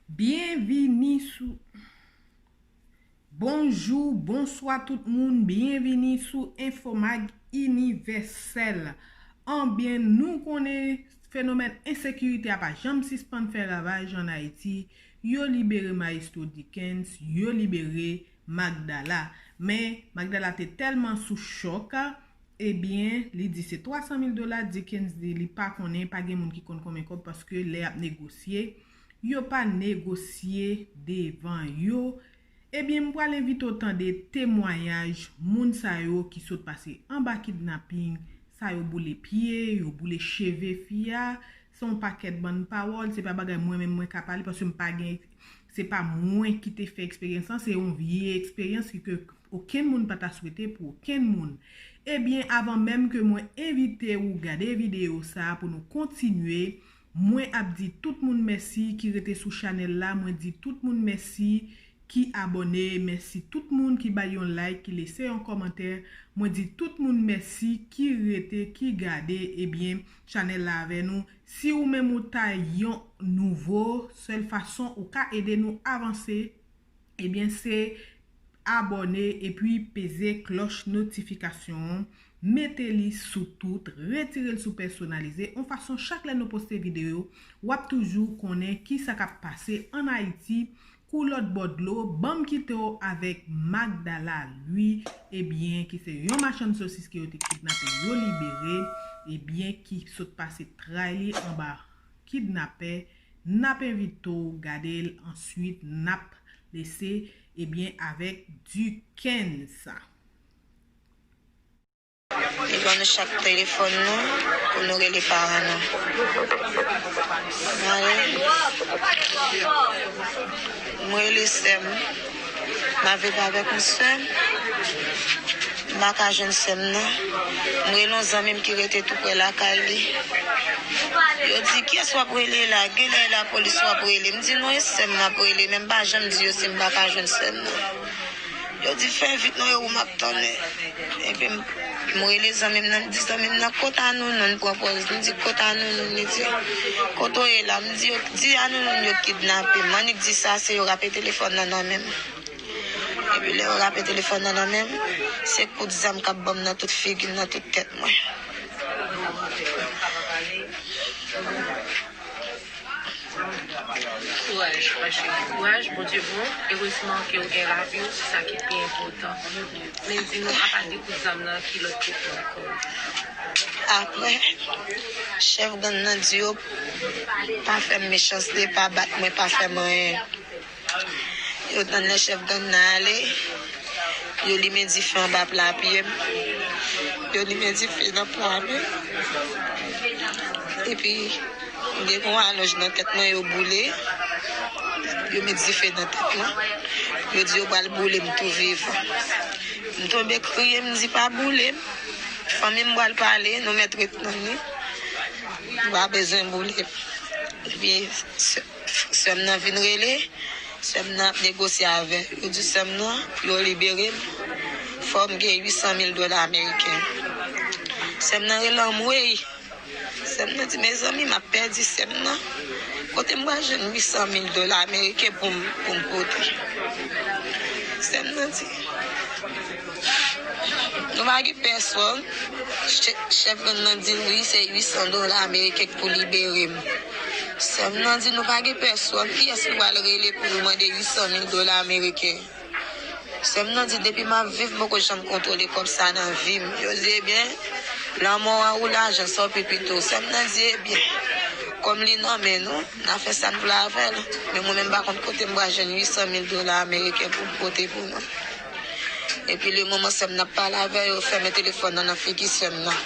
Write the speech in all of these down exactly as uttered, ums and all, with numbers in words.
Byenvini sou Bonjou, bonswa tout moun, byenvini sou Infomag Inivèsèl. Anbyen, nou konnen fenomèn ensekirite a pa janm sispann fè ravaj ann Ayiti. Yo libere Maestro Dickens, yo libere Magdala. Men, Magdala te tèlman sou chòk, ebyen, li di se twa san mil dola, Dickens di li pa konnen, pa gen moun ki konn konbyen kòb, paske lè y ap negosye, yo pa negosye devan yo. Ebyen, m pral envite w tande temwayaj moun sa yo ki sot pase anba kidnaping, sa yo boule pye, yo boule cheve fi a, se yon pakèt bann pawòl, se pa bagay mwen menm mwen ka pale, paske m pa gen, se pa mwen ki te fè eksperyans lan, se yon vye eksperyans ki ke okenn moun pa ta swete pou okenn moun. Ebyen, avan menm ke mwen envite ou gade videyo sa a pou nou kontinye, mwen ap di tout moun mèsi ki rete sou chanèl la, mwen di tout moun mèsi ki abòne, mèsi tout moun ki bay yon like, ki lese yon kòmantè, mwen di tout moun mèsi ki rete, ki gade, ebyen, chanèl la avè nou. Si ou menm ou ta yon nouvo, sèl fason ou ka ede nou avanse, ebyen, se abòne epi peze klòch notifikasyon an, mete li sou tout, retire l sou pèsonalize, yon fason chak lè nou poste videyo, w ap toujou konnen kisa k ap pase ann Ayiti, kou lòt bò dlo, ban m kite w avèk Magdala Louis, ebyen, ki se yon machann sosis ke yo te kidnape, yo libere, ebyen, ki sot pase tray li anba kidnapè, n ap envite w gade l answit, n ap lese, ebyen, avèk Dickens. Li ban nou chak telefòn nou pou nou rele paran nou. Ale. M rele sè m. M ap viv avèk yon sè m. M pa ka jwenn sè m nan. M rele yon zanmi m ki rete tou prè lakay li. Yo di, "Kiyès w ap rele la? Genlè e lapolis w ap rele." M di, "Non, e sè m m ap rele, men m pa janm di yo si m pa ka jwenn sè m nan." Yo di, "Fè vit non, e ou m ap tannen." Epi m, m rele zanmi m nan, m di, "Zanmi m nan, kote Anounoun?" Pran pòz, m di, "Kote Anounoun?" Li di, "Kote w ye la?" M di, "Yo, di Anounoun yo kidnape m." M annik di sa, se yo rape telefòn nan nan men m. Epi lè yo rape telefòn nan nan men m, se kout zam k ap ban m nan tout figi m, nan tout tèt mwen. Kouraj, ma chérie, kouraj, Bondye bon. Erezman ke w gen lavi w, se sa ki pi enpòtan. Men di nou, apa de kout zam nan, ki lòt kote ankò? Apre, chèf gang nan di yo pa fè m mechanste, pa bat mwen, pa fè m anyen. Yo tann lè chèf gang nan ale, yo limen dife anba pla pye m. Yo limen dife nan pla men m. Epi, m te gen yon alonj nan tèt mwen, yo boule. Yo met dife nan tèt mwen. Yo di yo pral boule m tou vivan. M tonbe kriye, m di, "Pa boule m. Fanmi m pral pale, nou mèt ret nan li. Nou pa bezwen boule m." Epi, sè m nan vin rele, sè m nan ap negosye avè yo. Yo di sè m nan, pou yo libere m, fò m gen uit san mil dola ameriken. Sè m nan rele anmwey. Sè m nan di, "Mezanmi, m ap pèdi sè m nan. Kote m pral jwenn uit san mil dola ameriken pou m, pou m pote?" Sè m nan di, "Nou pa gen pèsonn." Chè-, chèf gang nan di, "Wi, se uit san dola ameriken k pou libere m." Sè m nan di, "Nou pa gen pèsonn. Kiyès nou pral rele pou nou mande uit san mil dola ameriken?" Sè m nan di, "Depi m ap viv, m poko janm kontwole kòb sa nan vi m." Yo di, "Ebyen, lanmò a ou lajan, sa w pi pito." Sè m nan di, "Ebyen, kòm li nan men nou, n a fè sa n vle avè l. Men mwen menm, m pa konn kote m pral jwenn uit san mil dola ameriken pou m pote pou nou." Epi lemoman sè m nan ap pale avè yo, fèmen telefòn nan nan figi sè m nan.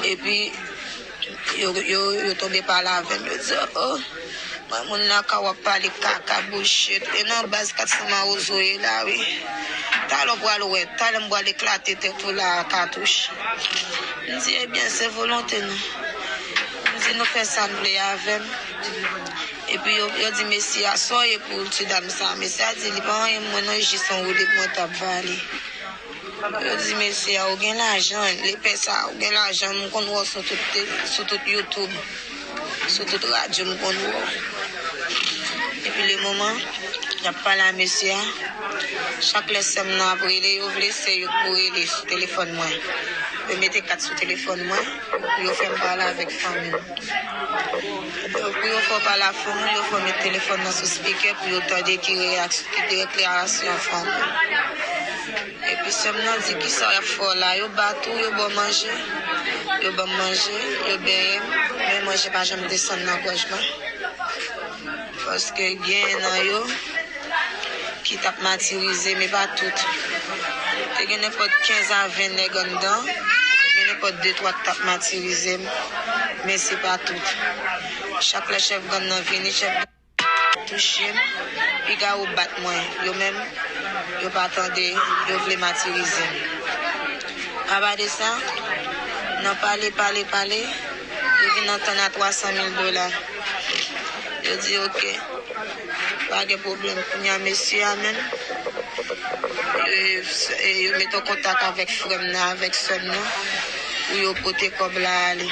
Epi yo, yo, yo tonbe pale avè m. Yo di, "O, o, mwen moun lakay w ap pale kaka, bullshit. E nan baz kat san mawozo ye la, wi. Talè w pral wè, talè m pral eklate tèt ou la a katouch." M di, "Ebyen, se volonte nou." M di, "Nou fè sa n vle avè m." Epi yo, yo di mesye a, "Sa w ye pou ti dam sa a?" Mesye a di, "Li pa anyen mwen non, e jis yon woulib mwen t ap ba li." Yo di mesye a, "Ou gen lajan, lepè sa a, ou gen lajan, m konn wè w sou tout te-, sou tout YouTube, sou tout radyo, m konn wè w." Pou le moman, y ap pale a mesye a. Chak lè sè m nan ap rele, yo vle se yo k pou rele sou telefòn mwen. Yo mete kat sou telefòn mwen pou yo fè m pale avèk fanmi m. Pou yo fè w pale a fanmi w, yo fè w met telefòn nan sou spikè pou yo tande ki reyaksyon, ki deklarasyon fanmi w. Epi sè m nan di, "Kisa y ap fè w la?" Yo bat ou, yo ba w manje. Yo ban m manje, yo benyen m, men manje pa janm desann nan gòj mwen. Paske gen nan yo ki t ap matirize m, e pa tout. Te gen nenpòt kenz a ven nèg anndan, te gen nenpòt de twa k t ap matirize m, men se pa tout. Chak lè chèf gang nan vini, chèf gang nan touche m, piga yo bat mwen, yo menm, yo pa tande, yo vle matirize m. Apa de sa, nan pale, pale, pale, yo vin antann a twa san mil dola. Yo di, "Oke, pa gen pwoblèm." Kounye a, mesye a menm, e, e, yo mete w kontak avèk frè m nan, avèk sè m nan, pou yo pote kòb la ale.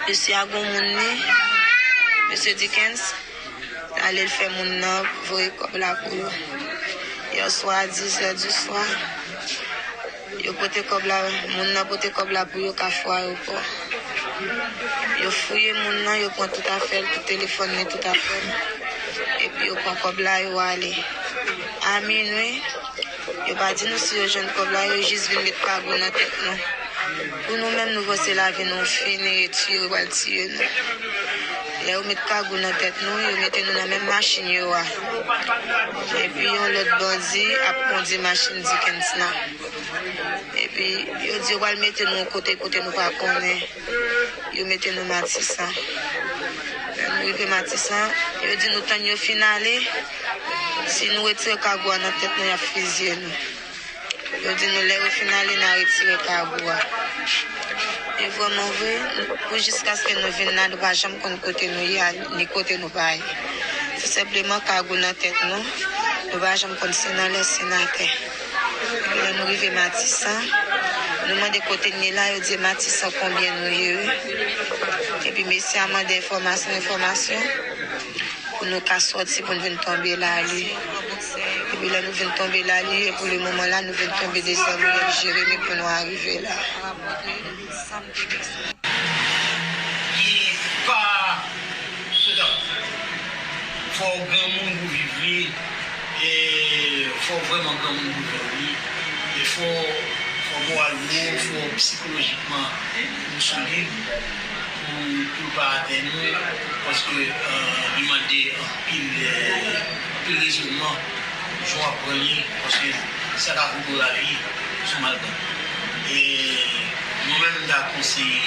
Mesye a gon moun li, mesye Dickens, ale l fè moun nan voye kòb la pou yo. Yè swa, a dis è di swa, yo pote kòb la, moun nan pote kòb la pou yo ka fou ayewopò. Yo fouye moun nan, yo pran tout afè l, tout telefòn li, tout afè l. Epi yo pran kòb la, yo ale. A minwi, yo pa di nou si yo jwenn kòb la, yo jis vin met kagou nan tèt nou. Pou nou menm, nou panse lavi nou fini, e tiye yo pral tiye nou. Lè yo met kagou nan tèt nou, yo mete nou nan menm machin yo a. Epi yon lòt bandi ap kondi machin Dickens nan. Epi yo di yo pral mete nou yon kote, kote nou pa konnen. Yo mete nou Matisan. Lè nou rive Matisan, yo di nou tann yo fin ale. Si nou retire kagou a nan tèt nou, y ap fizye nou. Yo di nou lè yo fin ale, n a retire kagou a. E vrèman vre, pou jiskaske nou vin la, nou pa janm konn kote nou ye a, ni kote nou pa ye. Se senpleman kagou nan tèt nou, nou pa janm konn si n anlè, si n atè. Epi lè nou rive Matisan, nou mande kote n ye la, yo di Matisan konbyen nou ye, wi. Epi mesye a mande enfòmasyon, enfòmasyon. Pou nou ka sòti, pou n vin tonbe Lali. Epi lè nou vin tonbe Lali, e pou le moman la, nou vin tonbe dezyèm riyèl Jeremi pou nou arive la. Li pa, se tan, fò w granmoun pou viv li, e fò w vrèman granmoun pou viv li, e fò, fò moral ou wo, fò psikolojikman ou solid. Pou, pou l pa atè nou, paske, euh, li mande anpil, euh, anpil rezònman, jan w ap pran li, paske sa ka koute w lavi, si w mal pran. E mwen menm, m ta konseye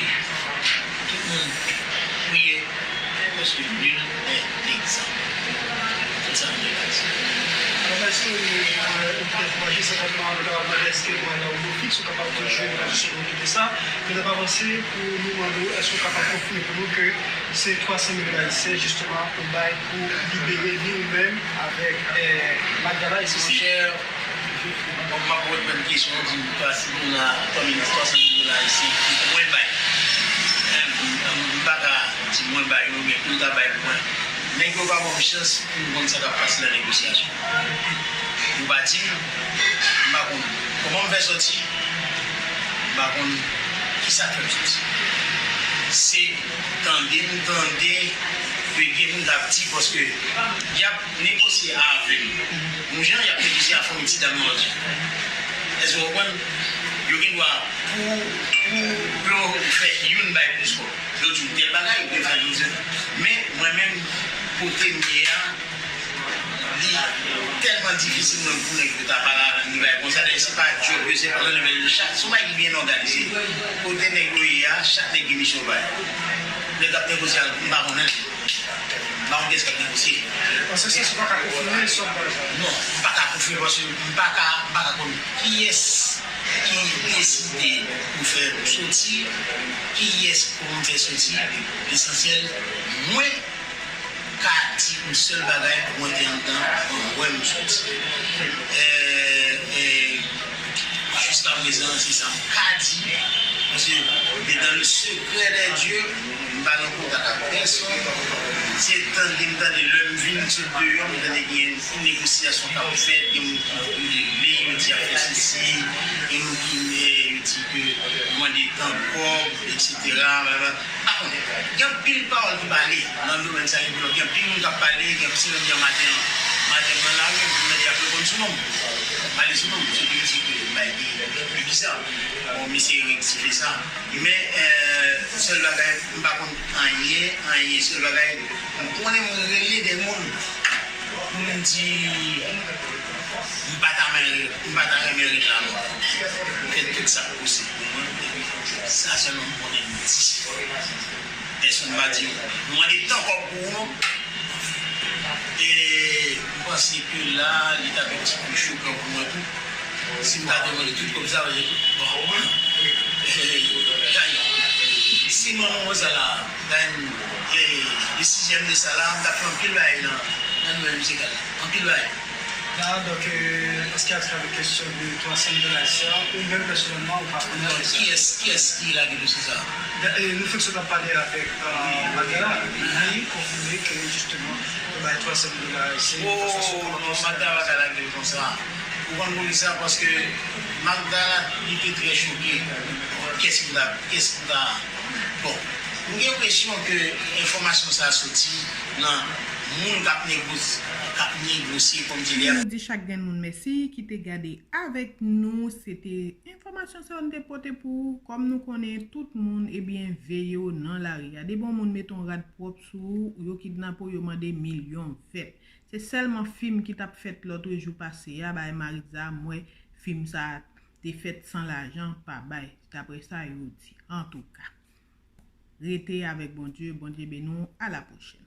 tout moun priye, paske nul n'est exempt. Tout sa m gen la di. Alò, èske ou, euh, ou te ankouraje sa kòm anbasad, èske ou al nan Omofiks, ou kapab toujou nan sou de sa. Men n ap avanse pou nou mande w, èske w kapab konfime pou nou ke se twa san mil dola ayisyen, jisteman, ou bay pou libere ni ou menm avèk, eh, Magdala e Sisi? Monchè, m ap reprann kesyon an, di m twa san mil dola, twa mil, twa san mil dola ayisyen pou mwen bay. Eh, m, m, m pa ka di mwen bay yo, men pou yo ta bay pou mwen. Nèg yo pa ban m chans pou m konn sa k ap pase nan negosyasyon. Yo pa di m, m pa konn kòman m fè sòti, m pa konn kisa k fè m sòti. Se tande m tande ke gen moun k ap di, paske y ap negosye avè m yon jan, y ap negosye a fanmi ti dam nan lòt jan. Èske w konprann? Yo gen dwa pou, pou, pou yo fè youn bay plis kòb. Yo di w tèl bagay, yo fè l, yo di. Men, mwen menm, kote m ye a, li tèlman difisil menm pou nèg yo ta pale avè m, li bay konsa. Dayè, se pa djòb yo, se pa nan level yo. Chak, se yon bagay ki byen òganize. Kote nèg yo ye a, chak nèg gen misyon pa yo. Nèg k ap negosye a, m pa konnen l. M pa konn kiyès k ap negosye. Nan sans sa, ou pa ka konfime sa w bay la? Non, m pa ka konfime paske m pa ka, m pa ka konn kiyès ki deside pou fè m soti, kiyès pou m fè soti. Lesansyèl, mwen ka di yon sèl bagay, mwen te anndan, mwen wè m soti. E, e, jiska prezan, se sa m ka di. Mesye, e dans le secret des dieux, m pa nan kontak ak pèsonn. Se tande m tande lè m vin sot deyò, m tande gen yon negosyasyon k ap fèt, gen moun ki vle, yo di y ap fè sesi, gen moun ki, eh, yo di ke yo mande tan kòb, etsetera. M pa konnen. Gen anpil pawòl ki pale nan domèn sa yo, gen anpil moun k ap pale, gen anpil moun ki maten an, maten an nan lari, epi m tande y ap reponn sou non m. Pale sou non m, se ki di ke bay ki pi biza. Bon, m eseye rektifye sa. Men, eh, sèl bagay, m pa konn anyen, anyen. Sèl bagay, m konnen moun rele de moun pou m di, m pa ta renmen, m pa ta renmen ret la non. M fè tout sa k posib pou mwen. Sa sèlman m konnen m di. Pèsonn pa di, m mande tan kòb pou ou non. E m panse ke la, li t ap yon ti pe chokan pou mwen tou. Si m ta te mande tout kòb sa, bon. Eh, si manman mwen sa la, dan, eh, le sixième de sa la, m t ap fè anpil bagay nan, nan domèn mizikal la. Anpil bagay. Là, donc, euh, est-ce qu'il y a des questions de trois cents dollars ici, ou même personnellement, ou pas? Non, kiyès, kiyès ki lage dosye sa? E nou fèk sot ap pale avèk, euh, Magdala, li konfime ke justement yo bay twa san dola ayisyen. Oh, non, Magdala pa ka lage l konsa. Ou konn poukisa? Paske Magdala, li te trè choke. Kiyès ki ta, kiyès ki ta? Bon, m gen enpresyon ke enfòmasyon sa a soti nan moun k ap negosye, k ap negosye, kòm di lè. Nou di chak grenn moun mèsi ki te gade avèk nou. Se te enfòmasyon sa yo n te pote pou ou. Kòm nou konnen, tout moun, ebyen, veye w nan lari a. Depi yon moun mete yon rad pwòp sou ou, yo kidnape w, yo mande milyon vèt. Se sèlman fim ki t ap fèt lòtrejou pase a, bay Maritza, m wè fim sa a te fèt san lajan, pa bay, daprè sa yo di. Antouka, rete avèk Bondye, Bondye beni w, a la pwochèn.